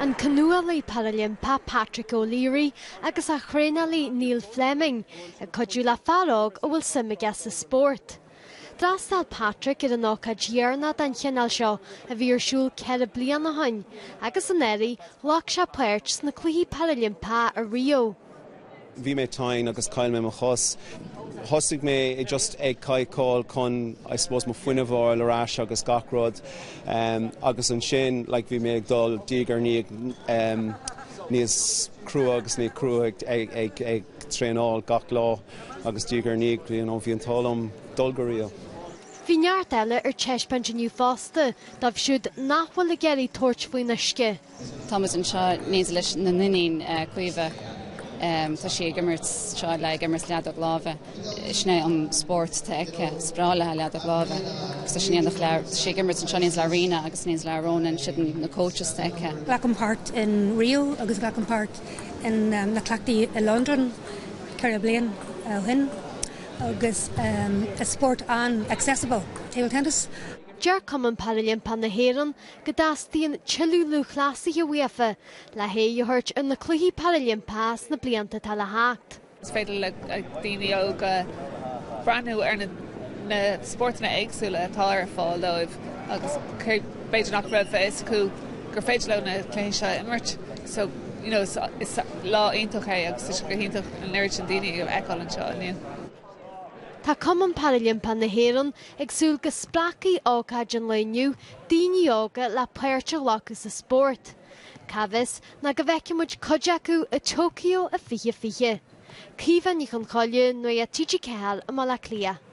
An canúálaí Parailimpeach Patrick O'Leary agus a thraenálaí Neil Fleming ag cuidiú le fear óg a bhfuil suim aige sa spórt. D'fhreastail Patrick ar an ócáid dheireanach den chineál seo a bhí ar siúl 4 bliana ó shin agus anuraidh ghlac sé páirt sna Cluichí Parailimpeacha i Rio. Bhí mé tinn agus chaill mé mo chos. Thosaigh mé just ag cadhcáil chun I suppose mo fuinneamh a fháil ar ais agus gach rud agus ansin like bhí mé ag dul diaidh ar ndiaidh níos crua agus níos crua ag ag ag traenáil gach lá agus diaidh ar ndiaidh you know bhí an t-ádh liom dul go Rio. Bhí neart eile ar taispeáint inniu fosta dóibh siúd nach bhfuil ag iarraidh tabhairt faoin uisce. Táimid anseo in éindí leis na n-iníon, Caoimhe. Tá sí ag imirt seo le ag imirt leadóg láimhe. Sin é an spórt atá aici. Is breá léi leadóg láimhe. Agus tá sí in éineacht le, tá sí ag imirt anseo in éindí le Ríona agus in éindí le Ronan, siad na coaches atá aici. Glacaim páirt in Rio agus glacaim páirt in na cleachtaí i Londain 4 bliain ó shin agus is spórt an-accessible, table tennis. Deir Cumann Parailimpeach na hÉireann go dteastaíonn tuilleadh lúthchleasaithe uafa le haghaidh a thabhairt ar na Cluichí Parailimpeacha sna blianta atá le theacht. Is féidir le daoine óga breathnú ar na spórtanna éagsúla atá ar fáil dóibh agus b'fhéidir nach raibh a fhios acu gur féidir leo na cluichí seo a imirt. So, you know, is lá iontach é agus tá sé go hiontach an oiread sin daoine a fheiceáil anseo inniu. Tá Cumann Parailimpeach na hÉireann ag súil go spreagfaidh ócáid an lae inniu daoine óga le páirt a ghlacadh sa spórt. Cá bhfios ná go bhfeicfidh muid cuid acu i Tokyo i 2020. Caoimhe Ní Chonchoille, Nuacht TG4 i mBaile Átha Cliath.